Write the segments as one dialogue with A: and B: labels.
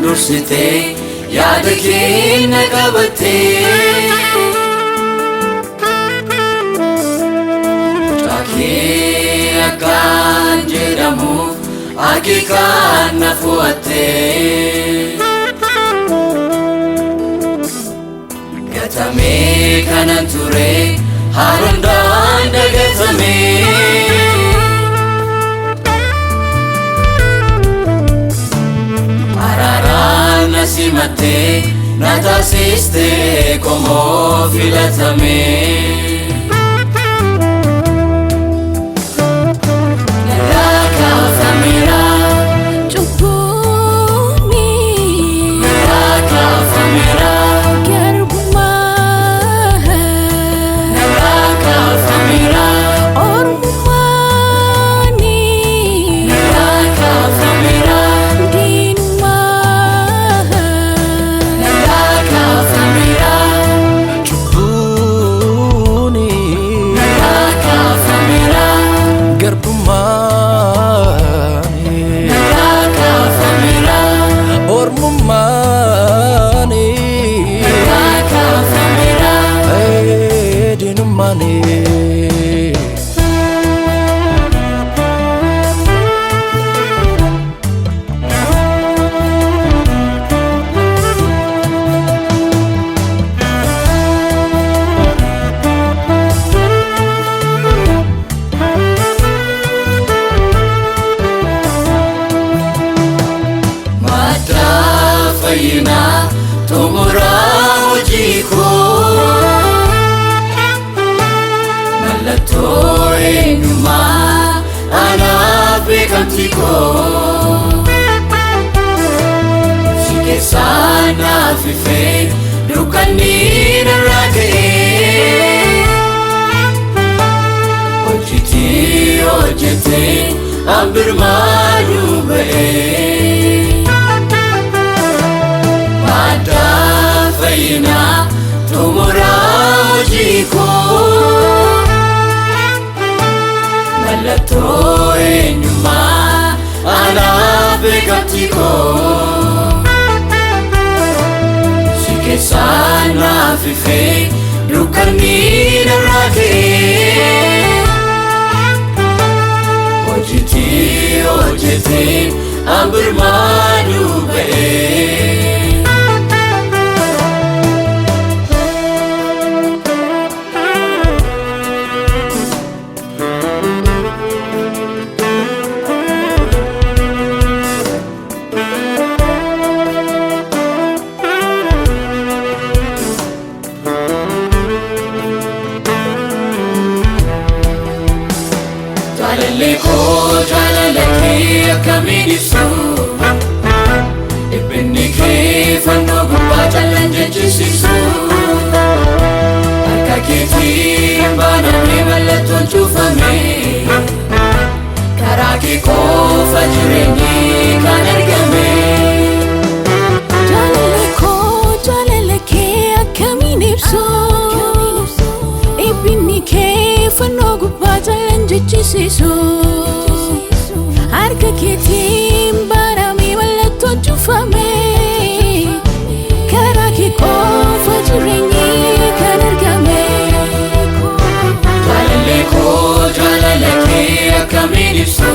A: Dursitee yaada keenya qabattee mucaa kee akkaan jedhamuuf akeekaan na fo'attee gatamee kanan ture haarondaan dagatamee. Araaraan na simattee na taasistee qomoo filatamee. Narraa kaafameera.
B: Cubbuuni
A: Narraa kaafameera.
B: Garbummaa
A: Narraa kaafameera.
B: Ormummaani
A: Narraa kaafameera.
B: Diinummaa
A: Narraa kaafameera.
C: Cubbuuni
A: Narraa kaafameera.
C: garbummaani
A: Narraa kaafameera.
C: ormummaani
A: Narraa kaafameera.
C: Diinummaani.
A: Madda fayyinaa xumuraa hojii koo mallattoo eenyummaa anaaf beekamtii koo si keessaa naaf ifee dukkanni narraa ka'ee hojiitii hojjetee hambirmaaduu ba'ee. Madda fayyinaa xumuraa hojii koo mallattoo eenyummaa anaaf beekamtii koo si keessaa naaf ifee dukkanni narraa ka'ee hojiitii hojjetee hambirmaaduu ba'ee. Jaalallee koo jaalala kee akkamiin ibsu? Dhiphinni kee fannoo gubbaa callan jechisiisu. Harka keetiin banamee mallattoon cufame. Karaa kee qofa jireenyi kan argame.
B: Jaalala koo jaalala kee akkamiin ibsu? Eebbinni kee fannoo gubbaa jalaan jechisiisu. Harka keetiin banamee mallattoon cufame. Karaa kee qofa jireenyi kan argame.
A: Jaalallee koo jaalala kee akkamiin ibsu?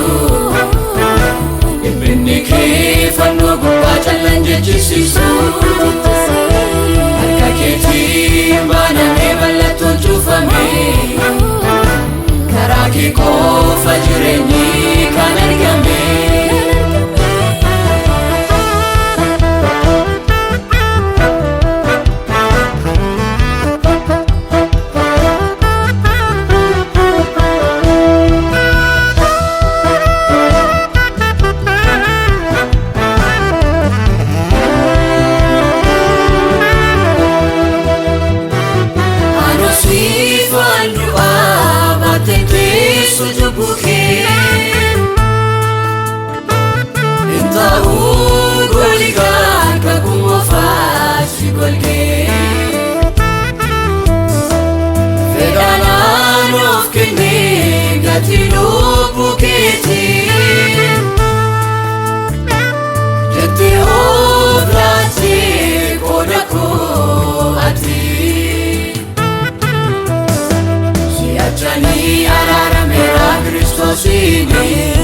A: Dhiphinni kee fannoo gubbaa callan jechisiisu. Harka keetiin banamee mallattoon cufame. Karaa kee qofa jireenyi kan argame. Anoo siifan du'aa baattee teessu cubbuu kee. Hin ta'uu goligaa kakuu moofaa si golgee. Fedhaan of kennee gatii lubbuu keetii. Jettee of Yesuusiini.